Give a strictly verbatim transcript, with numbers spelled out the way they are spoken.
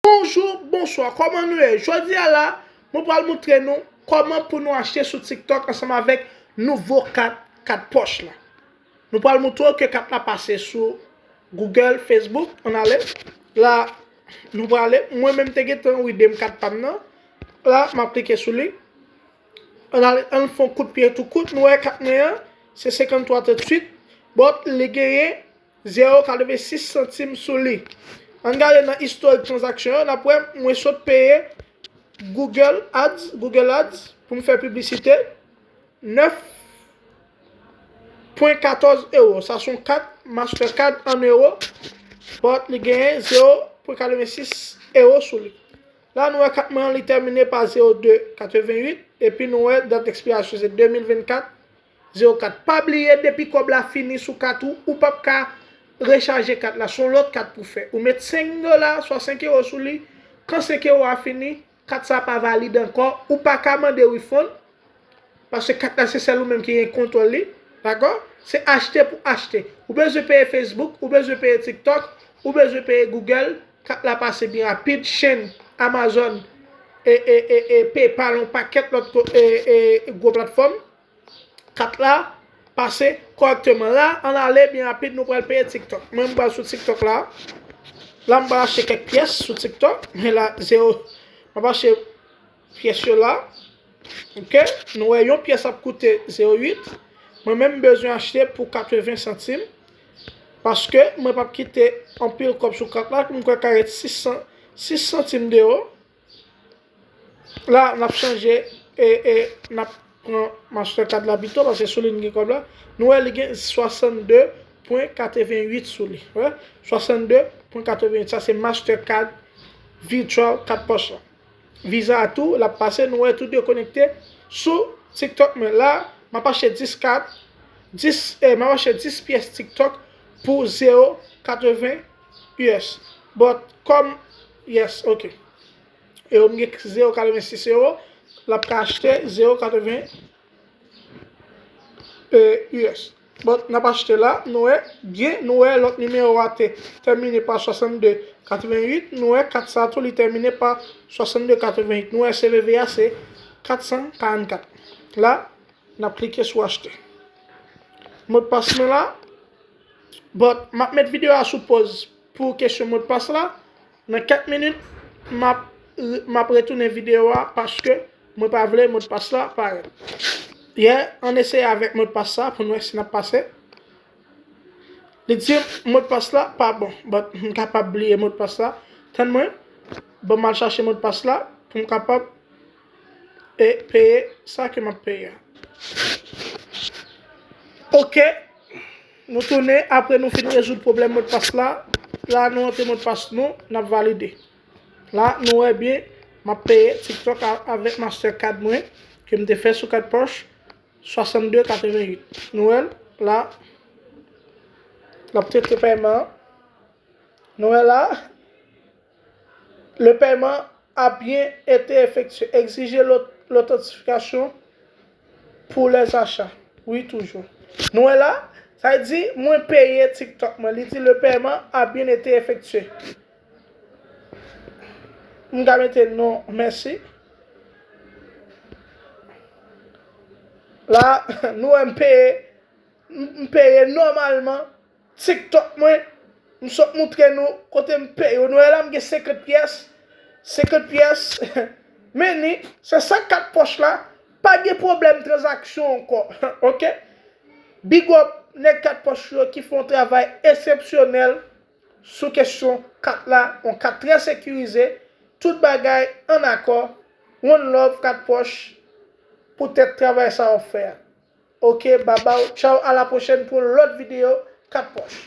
Bonjou, bonswa, kòman nou ye? Jodi a la, mwen pral montre nou kòman pou nou achte sou TikTok ansanm avèk nouvo kat, kat pòch la. Nou pral montre w ke kat la pase sou Google, Facebook, ann ale. La, nou prale. Mwen menm te gentan ride m kat pa m nan. La, m ap klike sou li. Ann ale, ann fè yon kout pye tou kout. Nou wè kat mwen an, se senkanntwa tranntuit. But li genyen zewo katrevensis santim sou li. Ann gade nan istorik tranzaksyon yo, n ap wè mwen sot peye Google Ads, Google Ads pou m fè piblisite, nèf pwen katòz ewo. Sa se yon kat Mastercard an ewo, but li genyen zewo pwen katrevensis ewo sou li. La, nou wè kat mwen an, li tèmine pa zewo de katrevenwit, epi nou wè dat ekspirasyon se de mil vennkat, zewo kat. Pa bliye, depi kòb la fini sou kat ou, ou p ap ka rechaje kat la. Se yon lòt kat pou fè. Ou met senk dola, swa senk ewo sou li. Kan senk ewo a fini, kat sa pa valid ankò. Ou pa ka mande refund, paske kat la se sèl ou menm ki gen kontwòl li. Dakò? Se achte pou achte. Ou bezwen peye Facebook, ou bezwen peye TikTok, ou bezwen peye Google. Kat la pase byen rapid. Shein, Amazon, e, e, e, e PayPal, yon pakèt lòt ko-, e, e, gwo platfòm. Kat la pase kòrèkteman. La, ann ale byen rapid, nou pral peye TikTok. Mwen, m pral sou TikTok la. La, m pral achte kèk pyès sou TikTok. Men la, zewo. M ap achte pyès yo la. Ok? Nou wè, yon pyès ap koute zewo uit. Mwen menm, m bezwen achte pou katreven santim. Paske mwen p ap kite anpil kòb sou kat la. M kwè ka ret sis san, sis santim de ewo. La, n ap chanje e, e n ap pran Mastercard la pito, paske sou li n gen kòb la. Nou wè li gen swasannde pwen katrevenwit sou li. Wè? Swasannde pwen katrevenwit. Sa se Mastercard Virtual kat pòch la. Visa a tou, l ap pase, nou wè tout yo konekte sou TikTok mwen. La, m ap achte dis kat, dis, eh, m ap achte dis pyès TikTok pou zewo katreven U S. But, kòm, yes, ok. E yo m gen zewo katrevensis ewo, l ap ka achte zewo katreven, eh, U S. But, n ap achte la, nou wè, gen, nou wè lòt nimewo a te tèmine pa swasannde katrevenwit, nou wè kat sa tou li tèmine pa swasannde katrevenwit. Nou wè C V V a se katsan karannkat. La, n ap klike sou achte. Modpas mwen la, but, m ap met videyo a sou pòz pou kesyon modpas la. Nan kèk minit, m ap, m ap retounen videyo a paske mwen pa vle modpas la parèt. Yè, ann eseye avèk modpas sa pou n wè si n ap pase. Li di modpas la pa bon, but m kapab bliye modpas la. Tann mwen, ban m al chache modpas la pou m kapab e peye sa ke m ap peye a. Ok, nou tounen apre nou fin rezoud pwoblèm modpas la. La, nou antre modpas nou, n ap valide. La, nou wè byen, m ap peye TikTok a, avèk Mastercard mwen, ke m te fè sou kat pòch, swasannde katrevenwit. Nou wè l, la, l ap trete pèman an. Nou wè la, le paiement a bien été effectué. Exiger l'aut-, l'authentification pour les achats. Oui, toujours. Nou wè la, sa vle di, mwen peye TikTok mwen. Li di, le paiement a bien été effectué. M ka mete non, mèsi. La, nou wè m peye, m, m peye nòmalman. TikTok mwen, m sot moutre nou kote m peye yo. Nou wè la, m gen senkant pyès. Senkant pyès. Men ni, se sa kat pòch la. Pa gen pwoblèm tranzaksyon ankò. Ok? Big up nèg kat pòch yo ki fè yon travay eksepsyonèl sou kesyon kat la, yon kat trè sekirize, tout bagay an akò. One love kat pòch poutèt travay sa w ap fè a. Ok, babay, tchaw, a la pwochèn pou yon lòt videyo kat pòch.